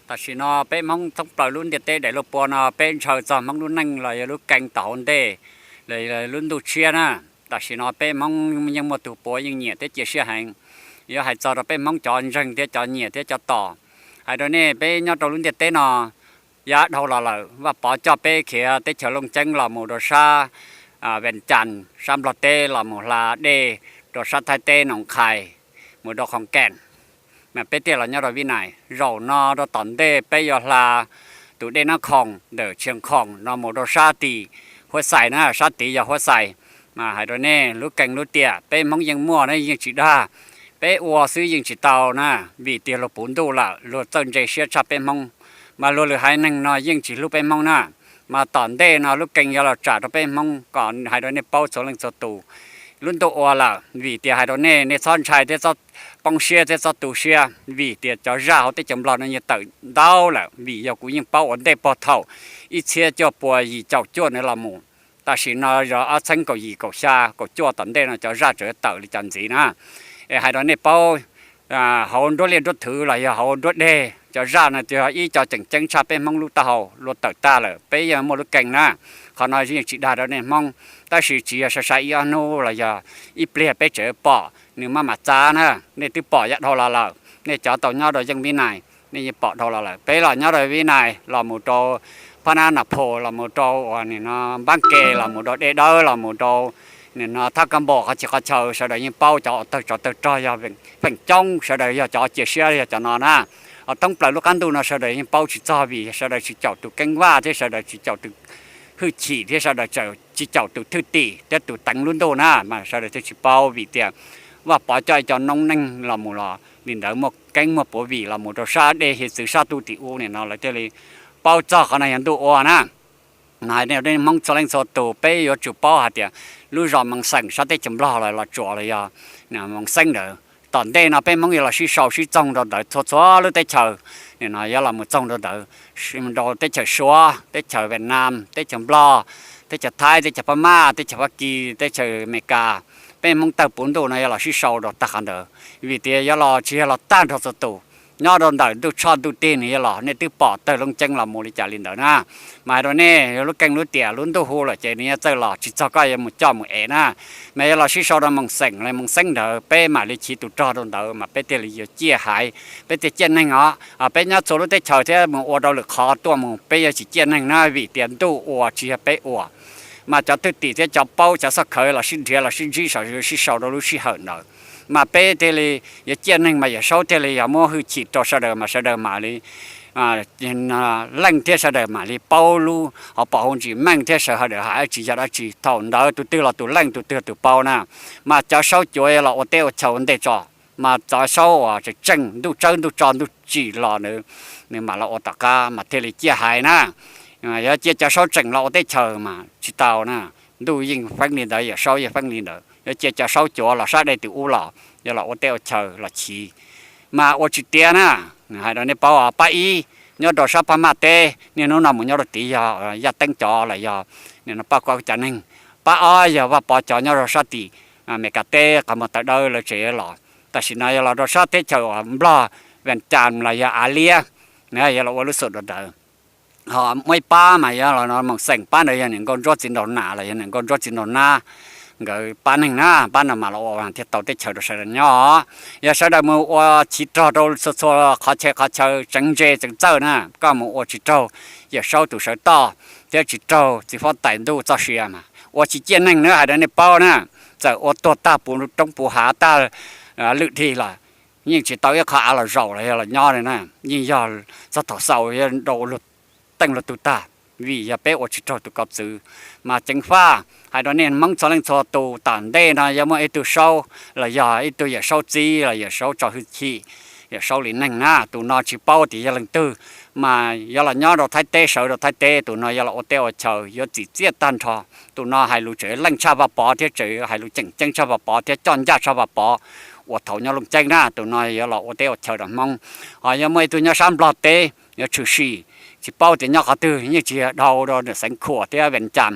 Tam sim no peb Hmoob thoob plaws lub ntiaj teb daim lub pua no peb ntshaw txog Hmoob lub neej los yog lub keeb tom hauv ntej, lub ntuj tshiab na. Tam sim no peb Hmoob yeej muaj tus puav yeej nyiam thiab cia siab heev. Yuav hais txog rau peb Hmoob cov ntseeg thiab cov nyiam thiab cov tos, hais rau nej peb nyob rau lub ntiaj teb no yav dhau los lawm Vaj Pov coj peb khiav teb chaws Looj Ceeb los mus rau sab Vees Cas sab Nplog teb los mus hla dej rau sab Thaib teb Noos Khais mus rau Khoos Kees, mas peb thiaj los nyob rau Vib Nais. Zaum no rau tom ntej peb yuav hla tus dej Nab Khoom ntawm Tshias Khoom no mus rau sab tim Huab Xais na, sab tid yog Huab Xais. Mas hais rau nej lub keeb lub tiam peb Hmoob yeej muaj na, yeej tsis dag, peb ua xwb yeej tsis tau na, vim tias luag puv ntuj lawm luag txawj ntse siab tshaj peb Hmoob, mas luag lwm haiv neeg no yeej tsis hlub peb Hmoob na. Mas tom ntej no lub keeb yuav los tsam rau peb Hmoob kom hais rau nej paub txhua leej txhua tus. Lub ntuj ua lawm vim tias hais rau nej, nej txhob ntshai thiab txhob poob siab thiab txhob tu siab, vim tias cov zaj hauv teb chaws Nplog no yeej tawm ntau lawm, vim yog kuv yeej paub ua ntej puag thaum ib txhiab cuaj pua yim caum cuaj ntawd los mus. Tam sim no yog ob txhiab kaum yim kaum xya kaum cuaj tom ntej no cov zaj tseem tawm li cas ntxiv na. Es hais rau nej paub, hauv nruab liaj nruab thwv los yog hauv nruab deg cov zaj no yog ib co tseem ceeb tshaj peb Hmoob lub taub hau luag tawm tag lawm, peb yeej muaj lub keeb na. Qhov no yeej tsis dag rau nej Hmoob, tab sis tsis yog sai sai ib ob hnub los yog ib pliag peb tseem pom nws maj mam txav na. Nej twb pom yav dhau los lawm, nej cov tau nyob rau yeej Vib Nais nej yeej pom dhau los lawm. Peb los nyob rau Vib Nais los mus rau Phab Nab Nas Phos los mus rau uas nim no Npab Ke los mus rau Dej Dawb los mus rau nim no Thab Kab Npos qhov txhia qhov chaw sawv daws yeej paub, cov uas tawg tsov tawg rog yog feem coob sawv daws yog cov cia siab yog cov no na. Hos thoob plaws lub qab ntuj no sawv daws yeej paub tsis txog vim sawv daws tsis caum tus keeb vaj thiab sawv daws tsis caum tus hwj chim thiab sawv daws tsis caum tus thwj tim thiab tus teev lub ntuj na, mas sawv daws thiaj tsis paub vim tias Vaj Pov coj ib co noob neej los mus los li ntawd muaj keeb muaj puav vim los mus rau sab dej hiav txwv sab tub tim ub nim no lawv thiaj li paub txog qhov no yog ntuj ua na. Hais rau nej Hmoob txhua leej txhua tus peb yuav tsum paub hais tias lub zos Moos Xeem sab teb chaws Nplog los Los Tsuas los yog Moos Xeeb ntawd, tom ntej no peb Hmoob yuav los sib sau sib txoog rau ntawd txhua txhua lub teb chaws. Nim no yuav los mus txoog rau ntawd, rau teb chaws Suav, teb chaws Vietnam, teb chaws Nplog, teb chaws Thaib, teb chaws Phab Maj, teb chaws Fab Kis, teb chaws Amelikas. Peb Hmoob tawg puv ntuj no yuav los sib sau rau tag qhov ntawd, vim tias yuav los tsis yog los tag nrho txhua tus. Nyob rau ntawm ntuj tshoj ntuj tig nws yuav los, nej twb pom tawg Looj Ceeb los mus li cas li ntawd na. Mas hais rau nej, lub keeb lub tiam lub ntuj hu lawm ces nws yuav txawj los, tsis txog koj yuav mus coj mus ev na. Mas yuav los sib sau rau Moos Xeem los Moos Xeeb ntawd, peb mam li chiv tus rog rau ntawd mas peb thiaj li yuav ciaj haiv, peb thiaj ciaj neeg os. Peb nyob txhua lub teb chaws thiab mus ua rau lwm qhov tuaj mus peb yuav tsis ciaj neeg na, vim tias ntuj ua tsis yog peb ua. Mas cov thwj tim thiab cov paub cov xoj khawv los sib nrhiav los sib ntsib, sib sau rau lub sij hawm ntawd, mas peb thiaj li yuav ciaj neeg, mas Yawm Saub thiaj li yog muab hwj chim rau sawv daws mas sawv daws mam li leej thiab sawv daws mam li paub lub hauv paus hauv ntsis meej thiab sawv daws hais dab tsi yog dab tsi. Thaum ntawd tus twg los tus leej, tus twg los tus paub na. Mas cov saub cuav yuav los ua teb ua chaw ua ntej tso, mas cov saub uas tseem tseem ntuj tsawb ntuj tso ntuj tsim los ntawd, nws mam los ua tom qab mas thiaj li ciaj haiv na. Yuav cia cov saub tseem los ua teb chaws mas tsis tau na. Ntuj yeej feeb li ntawd, Yawm Saub yeej feeb li ntawd, yuav cia cov saub cuav los sab dej tim ub los yuav los ua teb ua chaw los chiv, mas ua tsis tiav na. Hais rau nej paub, pab ib nyob rau sab Phab Maj teb, niaj hnub no mus nyob rau tid yog Yaj Teeb cov los yog nim no Paj Koj cov neeg. Pab ob yog Vaj Pov cov nyob rau sab tim Amelikas teb qhov muag taw dawb lawv tseem los. Tam sim no yog los rau sab teb chaws uas Nplog, Vees Cas los yog Av Liab, yuav los ua lub xum rau ntawd. Ho muaj ib pab mas yog los Moos Xeem, pab ntawd yog niam nkauj ntsuab txiv nraug nas los yog niam nkauj ntsuab txiv nraug nab, nkawd pab neeg na, pab no mas los ua thiaj tau teb chaws rau sawv daws nyob. Yog sawv daws mus ua chiv rog rau txhua txhua qhov chaw qhov chaw tseev ntse tseev txawj na, koj mus ua tsis raug Yawm Saub tus sawv toj thiab tsis raug txiv huab tais ntuj txoj sia mas ua tsis ciaj neeg na, hais rau nej paub na. Txawm ua tuag tag puv roob puv hav tag lwm dhig los yeej tsis tau ib qho av los zaum los yog los nyob li na. Yeej yog txog thaum xaus yog rau luag teej luag tug tag, vim yog peb ua tsis raug tus kau txwv. Mas ceev faj hais rau nej Hmoob txhua leej txhua tus, tom ntej no yuav muaj ib tug saub los yog ib tug Yawm Saub txib los Yawm Saub tso hwj chim, Yawm Saub li neeg na, tus no tsis paub tias yog leej twg, mas yuav los nyob rau Thaib teb, sawv rau Thaib teb, tus no yuav los ua teb ua chaw yuav txim txiaj tag nrho. Tus no hais lus tseem leej tshaj Vaj Pov thiab tseem hais lus tseem ceeb tshaj Vaj Pov thiab coj ncaj tshaj Vaj Pov uas thaum nyob Looj Ceeb na. Tus no yuav los ua teb ua chaw rau Hmoob. Ho yuav muaj ib tug nyob sab Nplog teb yuav tshwm sim, tsis paub tias nyob qhov twg, yeej tsis yog dhau rau ntawm Xeev Khuam thiab Vees Cas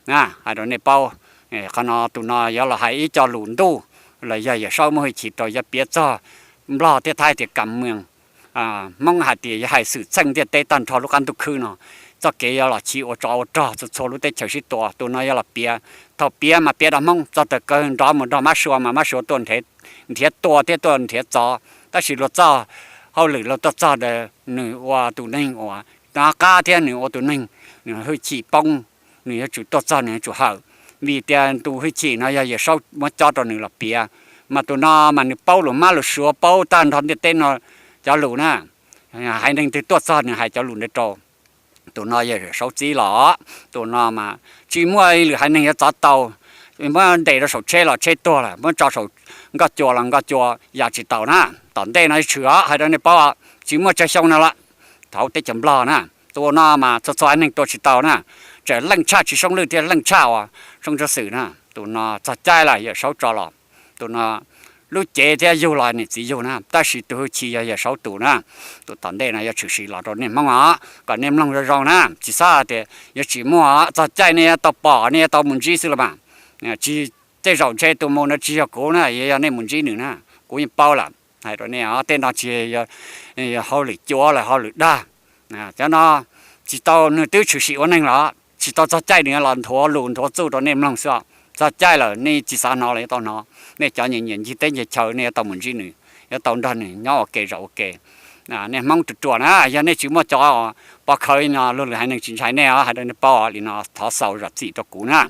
na, hais rau nej paub. Qhov no tus no yuav los hais ib co lus ntuj los yog Yawm Saub muaj hwj chim rau yuav piav txog Nplog thiab Thaib tias kam mws Hmoob hais tias yog hais xwm txheej ntiaj teb tag nrho lub qab ntuj khwb no, txoj kev yog los chiv ua tsov ua rog txhua txhua lub teb chaws sib tua. Tus no yog los piav, thaum piav mas piav rau Hmoob, txog taws kawg nrov mus nrog mab sua mas mab sua tuaj nrhiav tua thiab tuaj nrhiav txov. Tab sis luag txoj hauj lwm luag tuaj txog ntawd nws ua tus neeg uas nov qab thiab nws ua tus neeg, nws hwj chim poob, nws yuav tsum tuaj txog nws yuav tsum hawm. Vim tias tus hwj chim no yog Yawm Saub muab cob rau nws los piav, mas tus no mas nws paub lus mab lus suav, paub tag nrho ntiaj teb no cov lus na. Haiv neeg twg tuaj txog nws hais cov lus ntawd rau. Tus no yog Yawm Saub txib los, tus no mas tsis muaj ib lwm haiv neeg yuav txov tau. Muab ntes rau saum tsheb los tsheb tuag lawm, muab tso saum nkoj cua los nkoj cua ya tsis taus na. Tom ntej no tshwm os, hais rau nej paub, tsis muaj tsawg xyoo no lawm, thaum teb chaws Nplog na, tus no mas txhua txhua haiv neeg tua tsis tau na. Tseem leej tshaj Tsis Soob Lwj thiab leej tshaj uas Soob Ntsuab Xwm na. Tus no txog caij lawm Yawm Saub tso los. Tus no lub cev thiab yug los niam txiv yug na, tab sis tus hwj chim yog Yawm Saub tus na. Tus tom ntej no yuav tshwm sim los rau nej Hmoob os, kom nej mloog zoo zoo na, tsis xav tias yuav tsis muaj. Txog caij nej yuav tau pom, nej yuav tau mus ntsib xwb los mas. Tsis, tej zaum ntshe tus mus no tsis yog kuv na, yog nej mus ntsib nws na, kuv yeej paub lawm. Hais rau nej os, tej no tsis yog hauj lwm cuav los hauj lwm dag. Cov no tsis tau, nws twb tshwm sim ua neeg los tsis tau txog caij nws los nthuav lus nthuav txuj rau nej mloog xwb os. Txog caij lawm nej tsis xav hnov los yuav tau hnov. Nej cov nyiam nyiam ncig teb ncig chaw nej yuav tau mus ntsib nws, yuav tau nrog nws nyob ua ke zaum ua ke. Nej Hmoob ruam ruam na, yog nej tsis muaj cov pov khawv no luag lwm haiv neeg tsis ntshai nej os, hais rau nej paub li no, thov xaus zam txim rau kuv na.